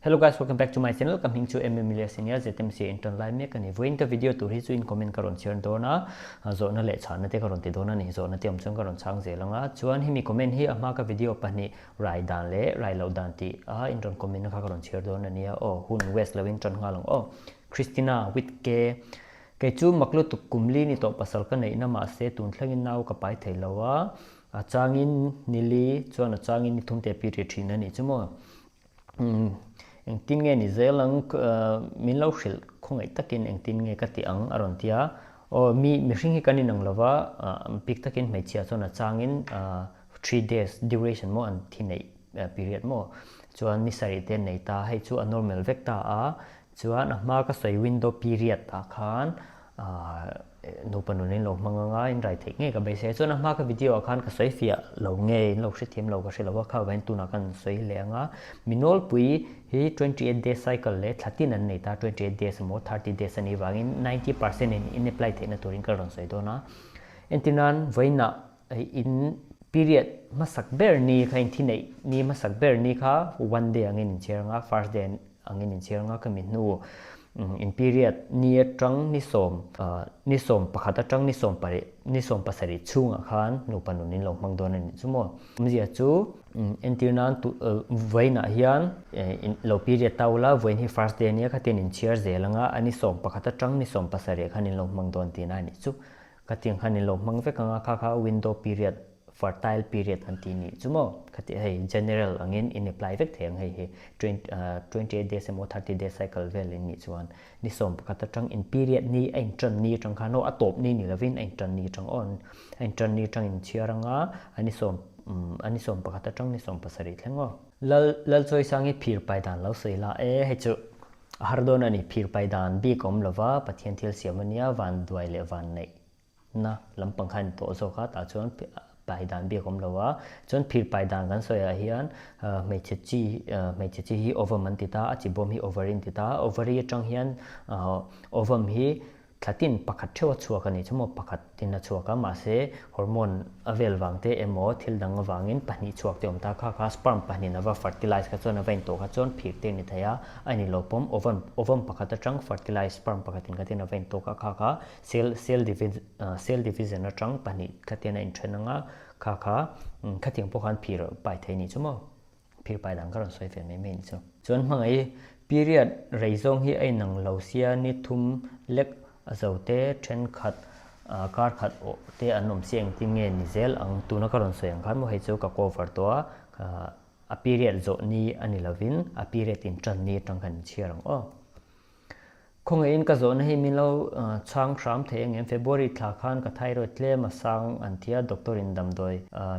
Hello guys, welcome back to my channel. Ka hming chu MM Elias ania, ZMC intern lai mek ani. Vawiin ka video tur hi chu in comment ka rawn chhiar dawn a, zawhna leh chhahna te ka rawn ti dawn a ni. Zawhna te awm chuan ka rawn chhang zel ang a. Chuan hemi comment hi a hma ka video pahnih rai dan leh rai loh dan tih a in rawn comment na kha ka rawn chhiar dawn ania aw. Hun waste lo in tan nghal ang aw. Christina with K. Kei chu mak lutuk kum li ni tawh pasal ka neihna mahse tun thlengin nau ka pai thei lo a, a changin nili chuan a changin ni thum te period thin a nih chu maw. Umm engtin nge ni zel ang min lo hrilh khawngaih takin engtin nge ka tih ang a rawn ti a, aw mi mihring hi kan inang lo va, bik takin hmeichhia chuan a changin 3 days duration maw an thi neih period maw chuan ni sarih te an nei ta, hei chu a normal vek ta a, Chuan a hma ka sawi window period ah khan nupa nun in lo hmang anga in rai theih ngei ka beisei a. Chuan a hma ka video ah khan ka sawi fiah lo nge in lo hrethiam lo ka hre lo a, kha vawiin tunah khan sawi leh anga mi nawlpui hi 28 days cycle leh thla tin an nei ta, 28 days emaw 30 days a nih vangin 90% in in apply theihna turin ka rawn sawi dawn a. Entirnan vawiinah in period hmasak ber ni kha in thi neih ni hmasak ber ni kha one day angin in chhiar anga first day angin in chhiar anga khami hnu in period ni atang ni sawm ni sawm pakhat atang ni sawm pariat ni sawm pasarih chhungah khan nupa nun in lo hmang dawn a nih chu maw. Awmzia chu entir nan vawiinah hian lo period ta ula vawiin hi first day ania khatin in chhiar zel anga a ni sawm pakhat atang ni sawm pasarih khan in lo hmang dawn tihna a nih chu. Khatiang khan in lo hmang vek anga kha kha window period, fertile period an tih nih chu maw? Khati hei general angin in apply vek thei ang hei hi 28 days emaw 30 days cycle vel in nih chuan ni 11 atang in period ni a in tan ni atang khan aw a tawp ni ni lovin a in tan ni atang aw a in tan ni atang in chhiar anga a ni sawm a ni 11 atang ni 17 thleng aw. Lal Lalchawisang hi phir pai dan lo sawi la e hei chu. A har dawn a ni, phir pai dan bik awm lova Pathian thil siam a nia, van duai leh van neih na lampang kha a ni tawh zawk a, tah chuan pai dan bik awm lo a, chuan phir pai dan kan sawi ah hian hmeichhe chi hmeichhe chi hi ovum an ti ta, a chi bawm hi ovary an ti ta, ovary atang hian ovum hi Thla tin pakhat theuh a chhuak a nih chu maw, pakhat tin a chhuak a, mahse hormone a vel vang te emaw thil dang avangin pahnih chhuak te awm ta kha kha sperm pahnihin a va fertilize kha chuan a va intawh kha chuan phir te a ni thei a, a ni lo pawm ovum ovum pakhat atang fertilize sperm pakhatin kha tin a va intawk a kha kha cell cell cell division atang pahnih kha tian a inthen anga kha kha khatiang pawh khan phir pai thei a nih chu maw. Phir pai dang ka rawn sawi ve mai mai ni chu. Chuan hmangaih period rei zawng hi a inang lo sia ni thum lek a zo te thenkhat kar khat awh te an awm sia engtin nge ni zel ang tuna ka rawn sawi ang khan maw hei chu ka cover tawh a a period zawh ni a ni lovin a period in tan ni atang khan in chhiar ang aw. Khawngaihin ka zawhna hi min lo chhang hram thei ang em? February thla khan ka thyroid tlem a sang an ti a, doctor in damdawi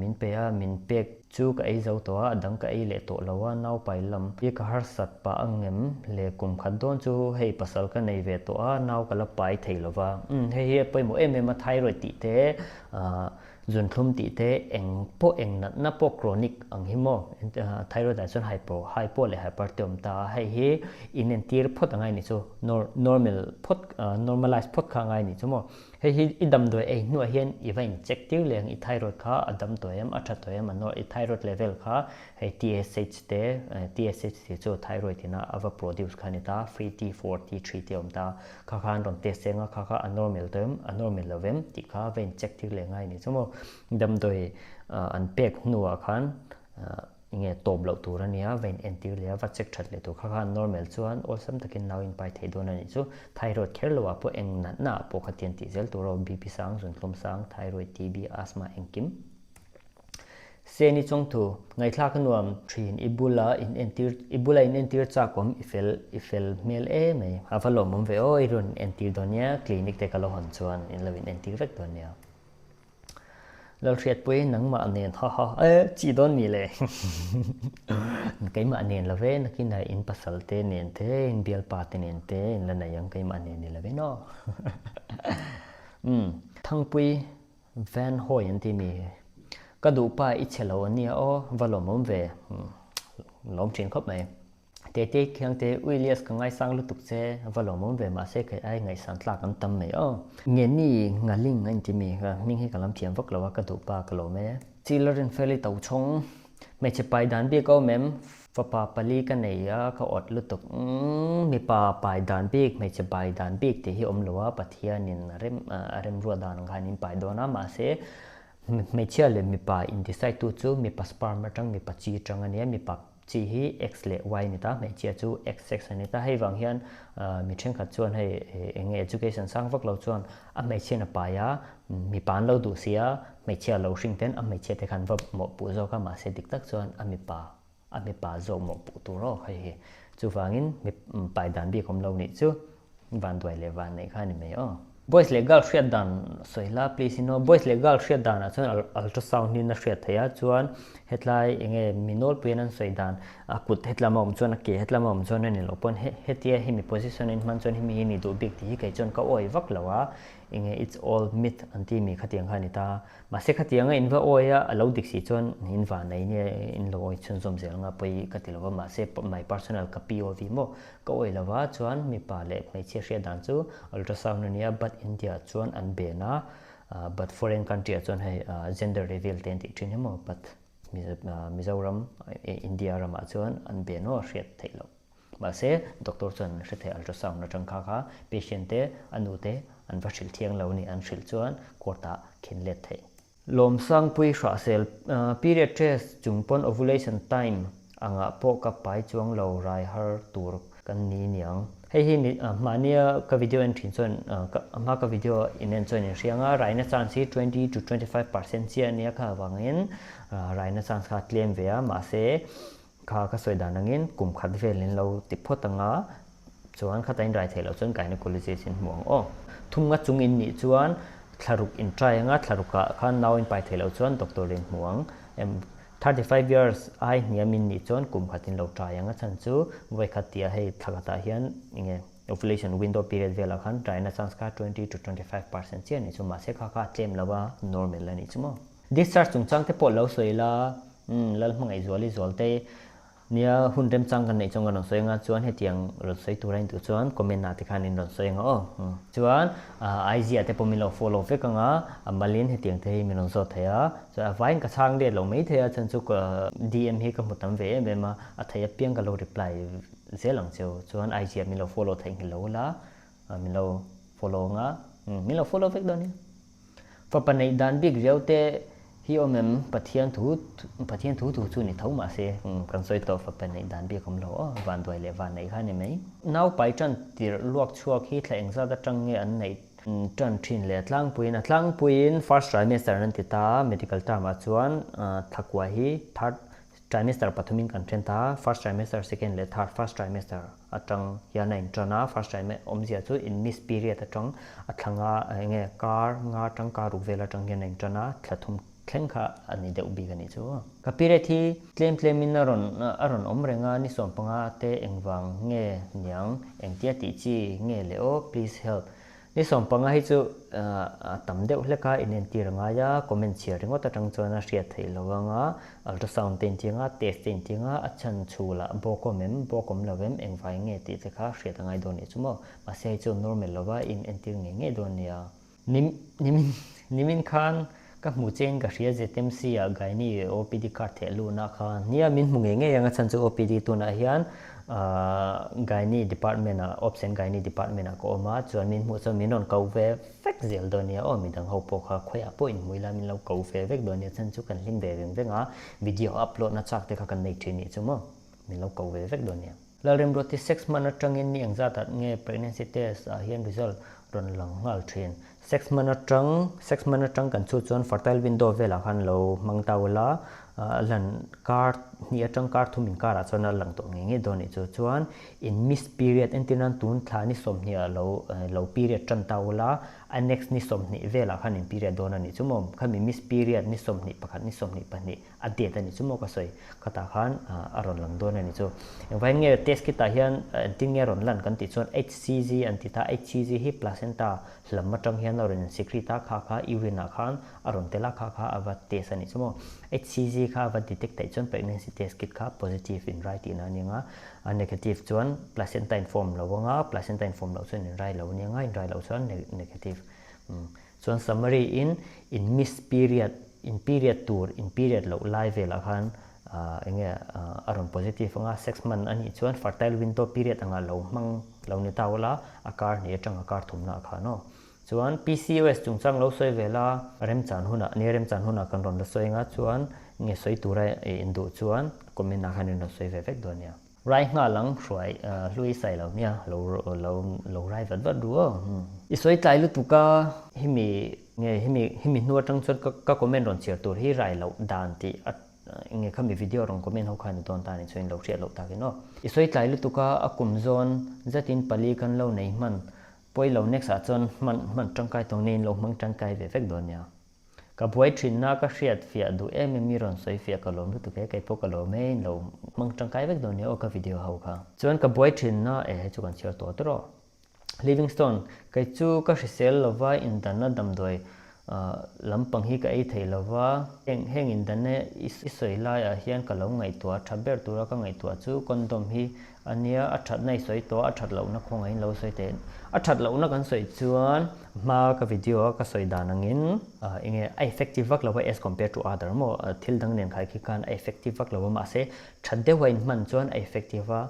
min pe a, min pek chu ka ei zo tawh a, a dang ka ei leh tawh lo a, naupai lam hi ka harsat pah ang em le kum khat dawn chu hei pasal ka nei ve tawh a, nau ka la pai thei lo va. Umm hei hi a pawimawh em em a, thyroid tih te Zunthlum tih te eng pawh eng natna pawh chronic ang hi maw thyroid ah chuan hypo hypo leh hyper te awm ta a hei hi inentir phawt angai nih chu normal phawt normalize phawt kha angai nih chu maw hei hi i damdawi ei hnuah hian i va in check tir leh ang i thyroid kha a dam tawh em a tha tawh em i thyroid level kha hei TSH te TSH tih chu thyroid ina a va produce kha a ni ta free T4 T3 te awm ta Kha kha an rawn test seng a, kha kha a normal tawh em, a normal lo em tih kha va in check tir leh ngai a ni chu maw. Damdawi an pek hnuah khan enge tawp loh tur a nia, va in entir leh a, va check that leh tur. Kha kha a normal chuan awlsam takin nau in pai thei dawn a nih chu. Thyroid kher loh ah pawh eng natna ah pawh khatian tih zel tur aw, BP sang, zunthlum sang, thyroid, TB, asthma engkim. Seni chawngthu, ngaihthlak a nuam thin, i bula in entir, i bula in entir chak awm, i fel, i fel hmel e mai. A va lawmawm ve aw, i rawn entir dawn nia, clinic te ka lo hawn chuan in lo in entir vek dawn nia. Lalhriatpui, nangmah nen ha ha, e chi dawn mi le. Keimah nen lo ve, nakinah in pasal te nen te, in bialpa te nen te in la nei ang, keimah nen ni lo ve naw. Umm, Thangpui, Van Hoy an ti mi? Ka duh pa i chhe lo ania aw, va lawmawm ve. Lawm thin khawp mai. Tete Khiangte, Uilias ka ngaisang lutuk che, va lawmawm ve mahse kei ai ngaihsan tlak an tam mai aw. Ngeni Ngaling an ti mi? Ka hming hi ka lam thiam vak lo a, ka duh pa ka lawm e. Chila Rinfeli Tochhawng, Hmeichhe pai dan bik a awm em? Fapa pali ka nei a, ka awt lutuk. Umm, mipa pai dan bik, hmeichhe pai dan bik tih hi awm lo a, Pathianin a rem a remruat dan ang khan in pai dawn a, mahse hmeichhia leh mipa in decide tu chu mipa sperm atang mipa chi atang a nia, mipa chi hi X leh Y a ni ta, hmeichhia chu XX a ni ta, hei vang hian mi thenkhat chuan hei eng nge education sang vak lo chuan a hmeichhian a pai a, mipa an lo duh si a, hmeichhia lo hring ten a hmeichhia te khan va mawhpuh zawk a, mahse dik tak chuan a mipa a mipa zawk mawhpuh tur aw hei hi. Chuvangin mi pai dan bik awm lo nih chu vanduai leh van neih kha a ni mai aw. Boys leh girl hriat dan sawi hla please in aw. Boys leh girl hriat danah chuan ultrasound hi a hriat theih a, chuan hetlai eng nge mi nawlpuiin an sawi dan a kut hetlama awm chuan a ke hetlama awm chuan a ni loh pawn hetia hemi position a inhman chuan hemi hi ni duh bik tih hi kei chuan ka awi vak lo a, eng nge it's all myth an ti mi khatiang kha a ni ta. Mahse khatianga in va awi a, a lo dik si chuan in van nei nia in lo awi chhunzawm zel anga pawi ka ti lo va, mahse my personal ka POV maw ka awi lo va, chuan mipa leh hmeichhia hriat dan chu ultrasound a nia but India ah chuan an ben a, but foreign country ah chuan hei gender reveal te an tih thin hi maw but Mizoram India ramah chuan an ben aw hriat theih loh. Mahse, doctor chuan an hre thei ultrasound atang kha kha patient te a nu te an va hrilh thiang lo ni an hrilh chuan court ah khin let theih. Lawmsangpui hrahsel period test chung pawn ovulation time angah pawh ka pai chuang lo rai har tur kan ni niang. Hei hi ni mahnia ka video en thin chuan ka hma ka video in en chuan in hria anga raina chance hi 20 to 25% chiah ania kha avangin raina chance kha tlem ve a mahse Kha ka sawi dan angin kum khat vel in lo ti phawt anga chuan khata in rai theih loh chuan gynecologist in hmu ang aw. Thum nga chung in nih chuan thlaruk in try anga thlaruk ah khan nau in pai theih loh chuan doctor in hmu ang. 35 years ai hniam in nih chuan kum khat in lo try ang a chhan chu vawi khat tih ah hei thla khat ah hian enge ovulation window period vel ah khan try na chance kha 20 to 25% chiah a nih chu mahse kha kha a tlem lo a normal a nih chu maw. Discharge chungchang te pawh lo sawi la, umm Lalhmangaihzuali Zualte nia hun remchang kan neih chuan kan rawn sawi anga chuan hetiang rawn sawi tur a intuh chuan comment ah te khan in rawn sawi anga aw. Chuan IG ah te pawh min lo follow vek anga a malin hetiang te hi min rawn zawt thei a, chuan a vaiin ka chhang let lo mai thei a chhan chu DM hi ka hmu tam ve em em a, a theih apiang ka lo reply zel ang cheu chuan IG ah min lo follow theihnghilh lo ula min lo follow anga min lo follow vek dawn nia. Fapa neih dan bik riau te hi awm em? Pathian thu Pathian thu thu chu ni tho mahse kan sawi tawh fapa neih dan bik awm lo aw, vanduai leh van neih kha ni mai. Nau pai tan tirh luak chhuak hi thla engzat atang nge an neih tan thin le? A tlangpuiin a tlangpuiin first trimester an ti ta, medical term ah chuan thla kua hi third Trimester pathumin kan then ta, first trimester, second leh third, first trimester atang hian a intan a, first trime awmzia chu in miss period atang a thla nga eng nge kar nga atang kar ruk vel atang hian a intan a, thla thum thleng kha a ni deuh bik a nih chu. Ka period hi tlem tlemin a rawn a rawn awm reng a, ni 15 te engvang nge niang, engtia tih chi nge le aw, please help. Ni 15 hi chu a tam deuh hlek a, inentir a ngai a, comment chhiar ringawt atang chuan a hriat theih lo ang a, ultrasound te inti ang a, test te inti ang a, a chhan chhul ah bawk awm em, bawk awm lo em, engvai nge tih te kha hriat a ngai dawn nih chu maw, mahse hei chu normal lo va, inentir ngei ngei dawn nia. Nim nimin nimin khan ka hmu chein ka hria ZMC ah Gynae OPD card theh luhna kha nia min hmu ngei ngei ang a chhan chu OPD tunah hian ahh Gynae department ah Obs and Gynae department ah ka awm a chuan min hmuh chuan min rawn ko ve vek zel dawn nia aw midang ho pawh kha khawiah pawh inhmu ila min lo ko ve vek dawn nia chhan chu kan hlim ve veng veng a video upload na chak te kha kan nei thin nih chu maw min lo ko ve vek dawn nia. Lalremruati sex hman atangin ni engzat ah nge pregnancy test ah hian result rawn lang nghal thin. Sex hman atang sex hman atang kan chhut chuan fertile window velah khan lo hmang ta ula a lan kar hnih atang kar thum inkar ah chuan a lang tawh ngei ngei dawn nih chu. Chuan in miss period entir nan tun thla ni 20 ah lo lo period tan ta ula a next ni 20 velah khan in period dawn a nih chu maw khami miss period ni 21 ni 22 A date a ni chu maw ka sawi khatah khan a rawn lang dawn a ni chu. Engvangin nge test kit ah hian engtin nge a rawn lan kan tih chuan HCG an ti ta, HCG hi placenta hlam atang hian a rawn in secrete a, kha kha urine ah khan a rawn tel a, kha kha a va test a ni chu maw. HCG kha a va detect theih chuan pregnancy test kit kha positive in rai tihna a ni ang a, a negative chuan placenta in form lo ang a, placenta in form loh chuan in rai lo a ni ang a, in rai loh chuan negative. Chuan summary in in miss period, in period tur, in period loh lai velah khan Eng nge a rawn positive anga sex hman a nih chuan fertile window period anga lo hmang lo ni ta ula a kar hnih atang a kar thumna ah khan aw. Chuan PCOS chungchang lo sawi vel a remchan hunah nia remchan hunah kan rawn la sawi anga chuan nge sawi tura induh chuan comment ah khan in rawn sawi ve vek dawn nia. Rai nghal ang hruai hlui sai lo nia lo lo lo rai vat vat ru aw. I sawi tlai lutuk a hemi nge hemi hemi hnu atang chuan ka ka comment rawn chhiar tur hi rai loh dan tih a nge khami video rawn comment ho khan i dawn ta ni chuan in lo hriat loh takin aw. I sawi tlai lutuk a a kum zawn zatin pali kan lo nei hman pawi lo next ah chuan hman hman tangkai tawng nei in lo hmang tangkai ve vek dawn nia. Ka buai thinna ka hriat fiah duh em em i rawn sawi fiah ka lawm lutuk e, kei pawh ka lawm e, in lo hmang tangkai vek dawn nia aw ka video ho kha. Chuan ka buai thinna e hei chu kan chhiar tawh tawh rawh. Livingstone, kei chu ka hrisel lova indanna damdawi lampang hi ka ei thei lova, heng indanna i sawi laiah hian ka lo ngaihtuah tha ber tura ka ngaihtuah chu condom hi A nia, a thatna i sawi tawh a, a that lohna khawngaihin lo sawi teh. A that lohna kan sawi chuan hma ka video a ka sawi dan angin enge a effective vak lo a as compared to other maw thil dang nen khai khi khan a effective vak lo a mahse that deuha inhman chuan a effective a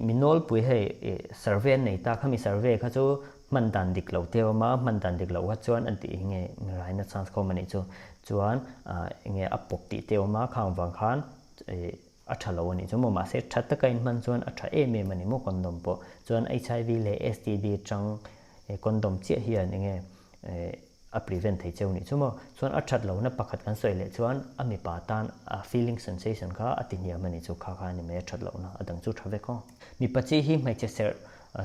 mi nawlpui hei survey an nei ta khami survey kha chu hman dan dik lo te a awm a hman dan dik loh kha chuan an tih enge raina chance kha awm a nih chu chuan enge a pawp tih te a awm a khang vang khan A tha lo a nih chu maw? Mahse, tha taka inhman chuan a tha em em a ni maw condom pawh? Chuan HIV leh STD tang condom chiah hian enge a prevent thei cheu nih chu maw? Chuan a that lohna pakhat kan sawi leh chuan a mipa tan a feeling sensation kha a ti hniam a nih chu, kha kha a ni mai a that lohna, a dang chu tha vek aw. Mipa chi hi hmeichhe serh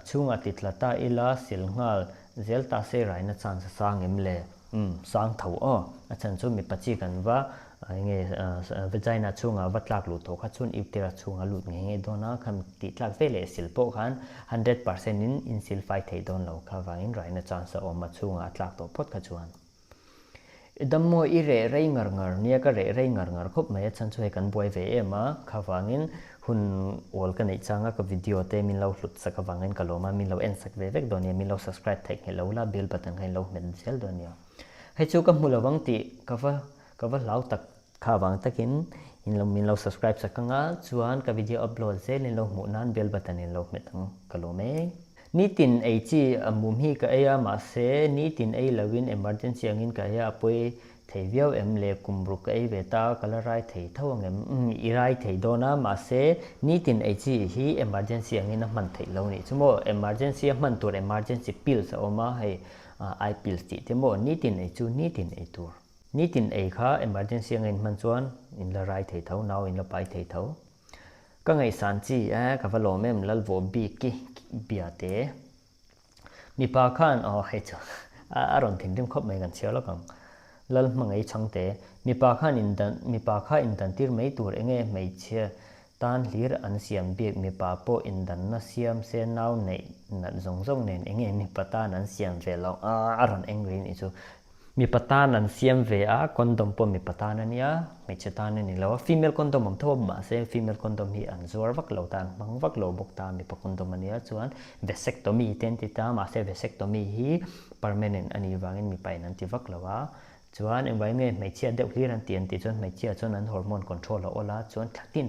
chhungah ti tla ta ila sil nghal zel ta se raina chance a sang em le? Umm, sang tho aw. A chhan chu mipa chi kan va enge vagina chhungah va tlak luh tawh kha chuan uterus chhungah lut ngei ngei dawn a, khami tih tlak ve leh sil pawh khan 100% in insil fai thei dawn lo kha vangin raina chance a awm a chhungah a tlak tawh phawt kha chuan. I dam maw i reh rei ngar ngar nia ka reh rei ngar ngar khawp mai a chhan chu hei kan buai ve em a kha vangin hun awl ka neih changa ka video te min lo hlut sak avangin ka lawm a min lo en sak ve vek dawn nia min lo subscribe theih nghelh lo la bell button kha in lo hmet zel dawn nia hei chu ka hmu lo vang tih ka va ka va hlau tak kha vang takin in lo min lo subscribe sak anga chuan ka video upload zel in lo hmuh nan bell button in lo hmet ang ka lawm e. Nitin ei chi a mum hi ka ei a mahse nitin ei loin emergency angin ka ei a a pawi thei viau em le kum ruk ka ei ve ta ka la rai thei tho ang em umm i rai thei dawn a mahse nitin ei chi hi emergency angin a hman theih lo nih chu maw emergency a hman tur emergency pills a awm a hei eye pills tih te maw nitin ei chu nitin ei tur nitin ei kha emergency anga in hman chuan in la rai thei tho nau in la pai thei tho. Ka ngaihsan chi e, ka va lawm em Lalvawh bik i bia te. Mipa khan aw hei chu a rawn thinrim khawp mai kan chhiar lawk ang. Lal hmangaih chhangte, mipa khan indan mipa kha indan tir mai tur enge hmeichhia tan hlir an siam bik mipa pawh indanna siam se nau neih nat zawng zawng nen enge mipa tan an siam ve lo a a rawn angry nih chu. Mipa tan an siam ve a, condom pawh mipa tan a nia, hmeichhe tan a ni lo a, female condom awm tho a mahse female condom hi an zuar vak lo ta, an hmang vak lo bawk ta, mipa condom a nia chuan vasectomy te an ti ta, mahse vasectomy hi permanent a nih vangin mipa in an ti vak lo a, chuan engvai nge hmeichhia deuh hlir an ti an tih chuan hmeichhia chuan an hormone control a awl a, chuan thlatin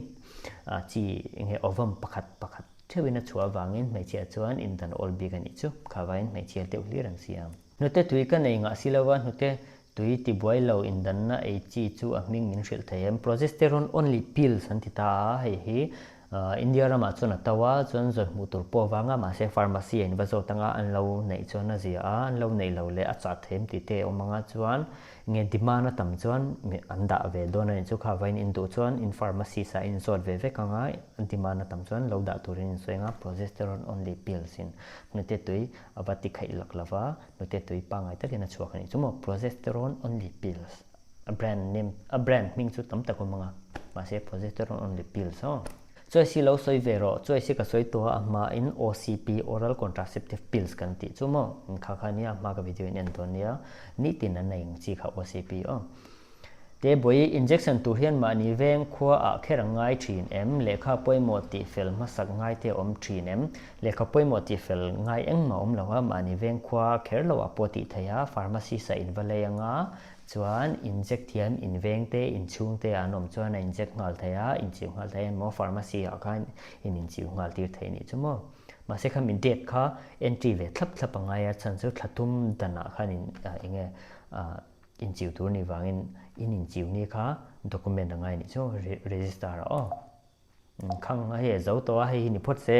chi enge ovum pakhat pakhat theuhin a chhuah avangin hmeichhia chuan indan awl bik a nih chu, kha vaiin hmeichhia deuh hlir an siam. Hnute tui ka nei ngah si lova hnute tui tibuai lo indanna ei chi chu a hming min hrilh thei em? Progesterone only pills an ti ta a, hei hi India ramah chuan a to a, chuan zawn hmuh tur pawh avanga mahse pharmacy a in va zawt anga an lo neih chuan a zia a, an lo neih lo leh a chah thei em tih te a awm anga chuan nge demand a tam chuan an dah ve dawn a nih chu kha vain in duh chuan in pharmacist ah in zawt ve vek anga demand a tam chuan lo dah turin in sawi anga progesterone only pills in hnute tui A va ti khaih lak lo va, hnute tui pangngai takin a chhuak a nih chu maw? Progesterone only pills. A brand name, a brand hming chu tam tak awm ang a, mahse progesterone only pills aw. Chuai si lo sawi ve rawh, chuai si ka sawi tawh a, a hmain OCP, oral contraceptive pills kan tih chu maw? Kha kha nia, a hma ka video in en dawn nia, nitin an nei ang chi kha OCP aw. Te bawi injection tur hian mahni veng khua ah kher a ngai thin em? Lehkha pawimawh tih fel hmasak ngai te a awm thin em? Lehkha pawimawh tih fel ngai engmah awm lo a, mahni veng khua kher lo ah pawh tih theih a, pharmacist ah in va lei anga Chuan inject thiam inveng te inchhung te an awm chuan a inject nghal thei a, inchiu nghal thei a maw pharmacy ah khan in inchiu nghal tir thei nih chu maw. Mahse kha mi date kha entry ve thlap thlap a ngai a chhan chu thla thum danah khan in eng nge inchiu tur nih vangin in inchiu ni kha document a ngai nih chu register ah aw. Khang a hei a zo tawh a, hei hi ni phawt se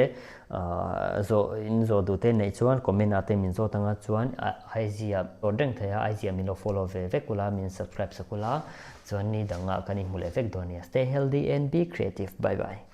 zawh in zawh duh te neih chuan comment ah te min zawt anga chuan IG ah awrh reng thei a, IG ah min lo follow ve vek ula, min subscribe sak ula, chuan ni dangah kan inhmu leh vek dawn nia. Stay healthy and be creative. Bye bye.